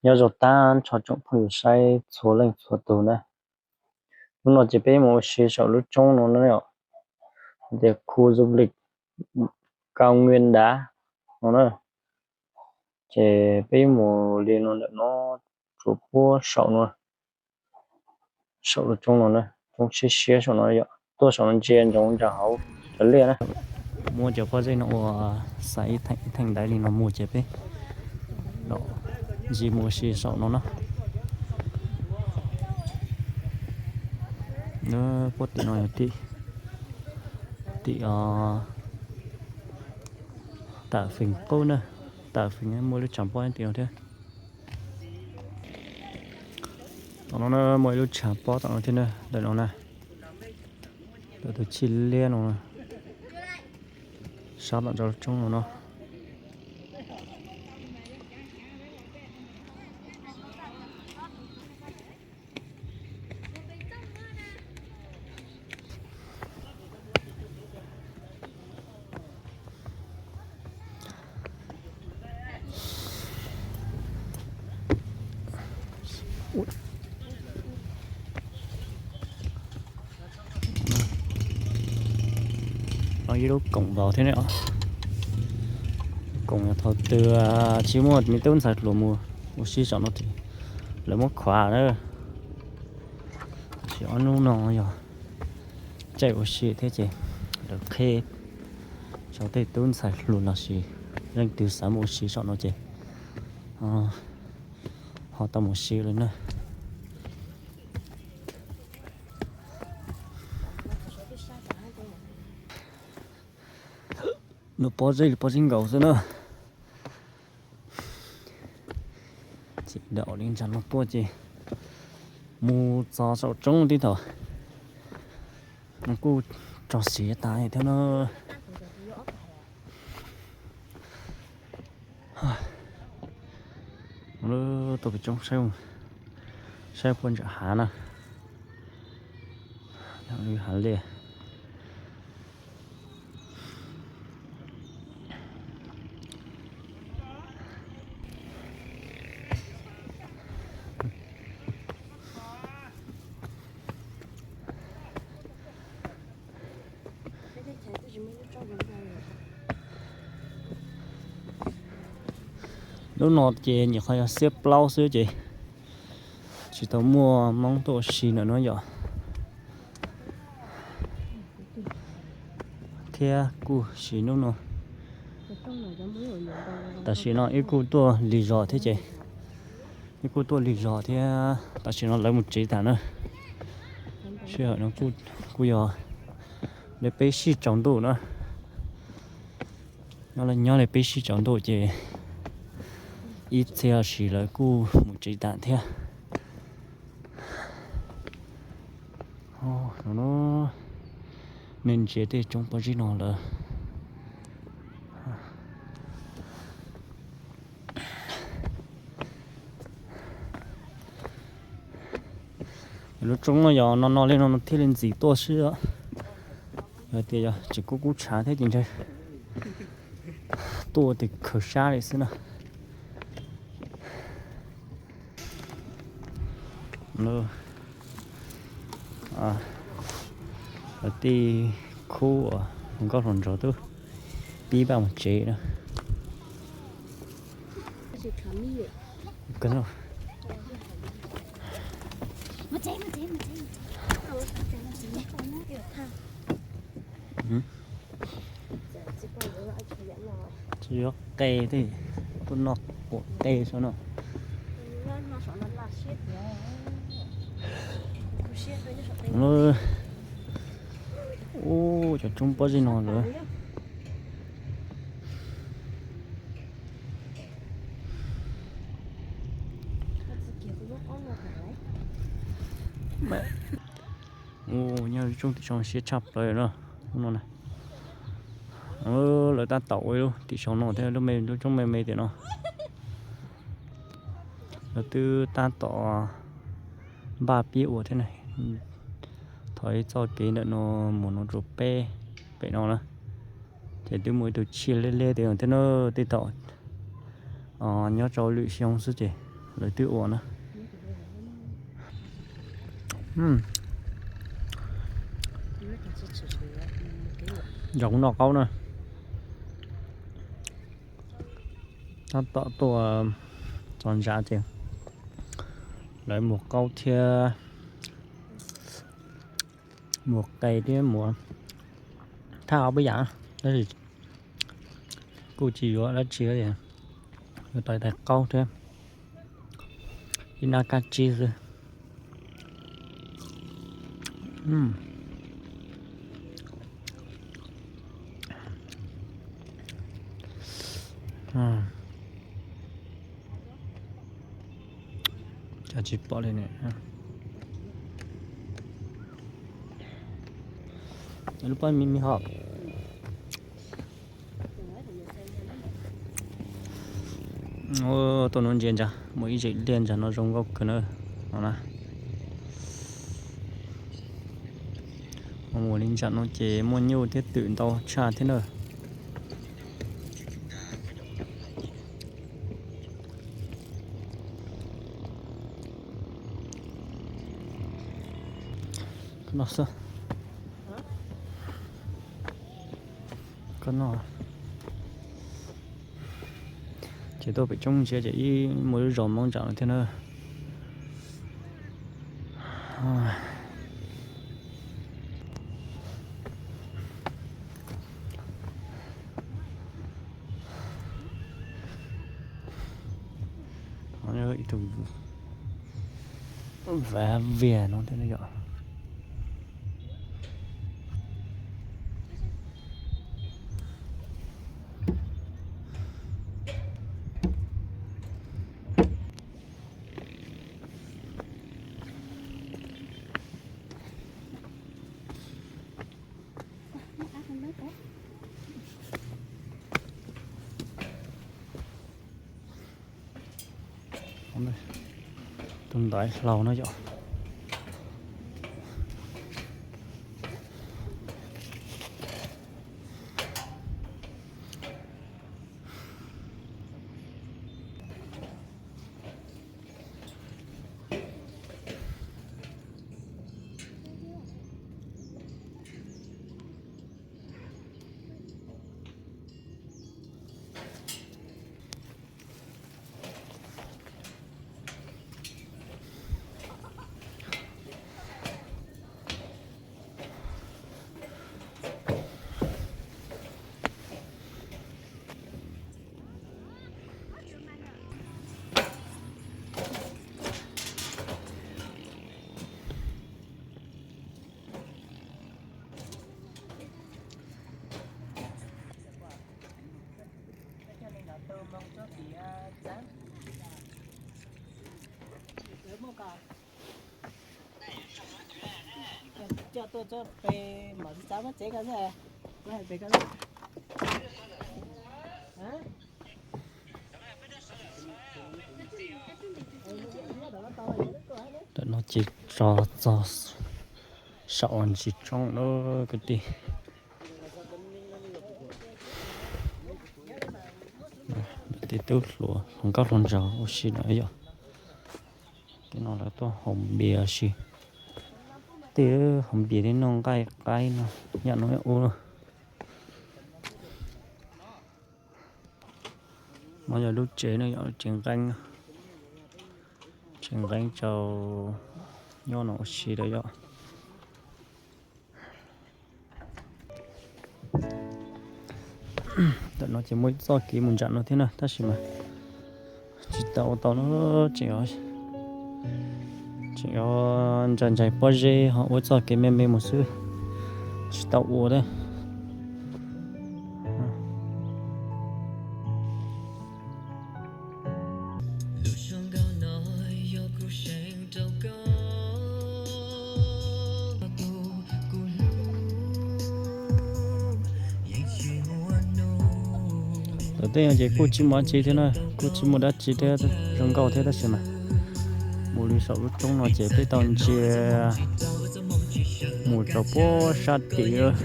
Nyob zoo tag nrho tsoom phooj ywg saib txhua leej txhua tus na. Hnub no ces peb mus ua si saum lub roob no na yom, tias khu du lịch Cao Nguyên Đá no na. Ces peb mus li no ntawm no, tsuas puag saum no, saum lub roob no na, roob siab siab saum no yom, tuaj saum no ntsia ntsoov nram hauv cov liaj na. Muab cov pob zeb no ua xav ib theem ib theem ntaiv li no mus ces peb los ncig mus ua si saum no na. Puag tim no yog tim, tim Tam Feem Qub na, Tam Feem muaj lub tshav pob tim no thiab. Tom no na muaj ib lub tshav pob tom no thiab na, ntawm no na, ntawm tus chij liab no, sab tom ntsa lub roob no no. Ib lub koom vauv thiab ne. Koom thaum twg tsis muaj me tub ntxhais hluas mus ua si saum no ces lawv muab khuav na. Tab sis ob hnub no yog caij ua si thiab ces lawv qheb rau tej tub ntxhais hluas los sis leej twg xav mus ua si saum no ces ho tau mus si lawm na. Nws pob zeb li pob zeb nkaus xwb na. Ces dam li ntsa no tuaj ces mus txog saum roob tib thaum kuj rog siav tas thiab na. Tuaj pem roob saib puag ntsam hav na, hav liaj. Lub no ces nyuam qhuav yog xiab plaub xwb ces tsis tau muaj Hmoob tuaj ua si ntawm no yom. Thiab kuj sim hnub no, tam sim no wb kuj tuaj lig zos thiab ces wb kuj tuaj lig zos thiab tam sim no lawv mus tsev tas na. Sij hawm no kuj yog li peb sij tsaus ntuj na. Nyob li nyob li peb sij tsaus ntuj ces ib txhia sim lawv kuj mus tsev tas thiab. Nej ntsia tej roob pob zeb no lawm. Lub roob no yog no no li no thiaj li ntxim tuaj xwb. Yog tias yog tsis kub kub tshav thiab ces ntshe tuaj ua tes khaws sab li xwb na. Lawv tej khub uas nkauj hluas nraug twb pib npaj mus tsev na. Tsis yuav qe thiab, tuaj noj quav qe saum no. Ub, cov roob pob zeb no lawm. Ub, nyob lub roob tim saum siab tshaj plaws no. Lawv tab tom ua lub tim saum no thiab, lub me lub roob me me tim no. Lawv twb tab tom npaj pib ua thiab na. Thaum ib txoj kev ntawm no mus no rau peb pem no na, ces twb muaj ib tug tsiaj liab liab tim no thiab na, tej thaum nyob rau lwm xyoo xwb ces Lawv twb ua na. Zoo noj qaub na. Tab tom tuaj txog ntsa ces lawv muag qaub thiab muag qe thiab muag thaj ob peb yam, tab sis kuj tsis yuav dab tsi, yuav tau tais qaub thiab ib nab kab tsib xwb. Cas tsis pom li ne. Lub pob me me ho. Tuaj nuv ntses ntsa, muaj ib zem liaj ntsa no zoo nkauj kawg na. No na, mus li ntsa no ces muaj nyuj thiab twm ntau tshaj thiab na. Koj noj xwb. Koj noj. Ces tuaj pem Tsoob Ntsiav ces ib muaj lub zos Hmoob nram no thiab na. Ib tug vav vias no thiab yom. Tus ntaiv hlau no yom. Ntawm no ces tso txog saum ntsis tsoob lawm kwv tij. Tej tub hluas hluas nkauj hluas nraug ua si na yom. Tej no lawv tuaj haus npias si. Tej haus npias thiab noj nqaij qaib no, yam no ua. No yog lub tsev no yog tsev nqeeb, tsev nqeeb rau nyob no ua si lawm yom. Ntawm no ces muaj ib txoj kev mus nram no thiab na tab sis mas tsis tau ua tau na, tseem, tseem ntsa ntsais pob zeb ho ua txoj kev me me mus xwb, tsis tau ua thiab. Thaum tej no ces kuj tsis muaj dab tsi thiab na, kuj tsis muaj dab tsi thiab, zoo nkauj thiab tab sis mas mus li saum lub roob no ces peb tau ntsia mus rau puag sab tid,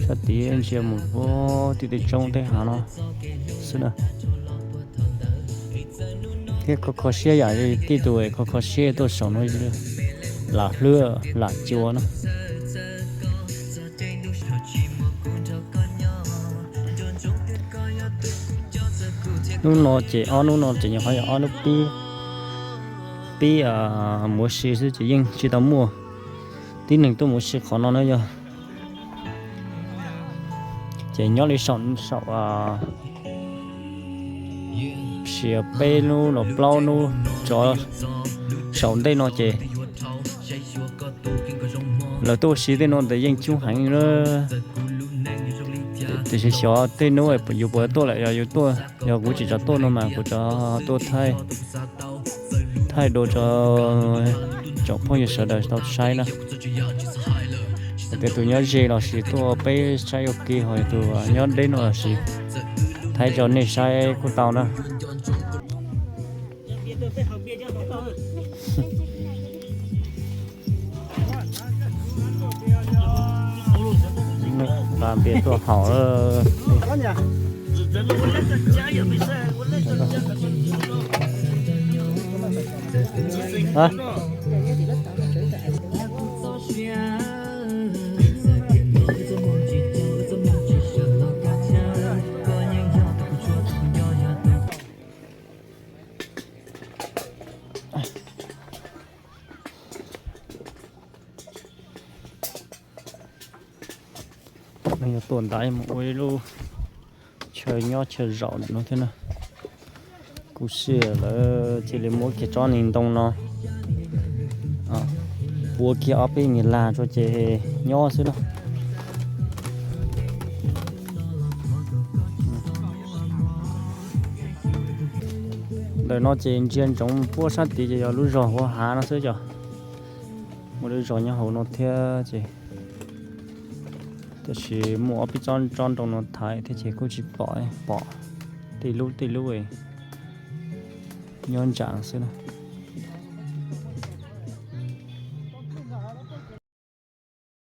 sab tid ntsia mus puag tim tej roob tej hav no xwb na. Kho kho siab yam li tib tug kho kho siab tuaj saum no, lam hlwb lam cua na. Hnub no ces ob hnub no ces nyuam qhuav yog ob hnub pib, pib mus ua si xwb ces yeej tsis tau muaj tib neeg tuaj mus ua si qhov no na yog. Ces nyob li saum, saum, sia peb hnub los plaub hnub tso saum ntej no ces lawv tuaj ua si tej no ntawd yeej coob heev na. Tiam sis xyov tej hnub yus puas tuaj lawm, yog yus tuaj, yog kuv tsis tau tuaj no mas kuv tau tuaj thaij dua rau tsoom phooj ywg sawv daws tau saib na. Hais tias tus nyob ze los sis tuaj peb saib ua ke, ho tus nyob deb no los sis thaij rau nej saib kuj tau na. Nqa npias tuaj haus. Yog tuaj ntawd mus ua ib lub chaw nyob chaw zaum no thiab na. Kuv sim lawv cia li muab kiag tsob niag ntoo no, ua kiag ob peb niag lag rau ces nyob xwb na. Ntawm no ces ntsia ntsoov puab sab tid ces yog lub zos Huab Hav no xwb, yog muaj lub zos nyob hauv no thiab ces, tab sis muaj ob peb tsob tsob ntoo no thaiv thiab ces kuj tsis pom, pom tej lub tej lub nyob ntsam xwb na.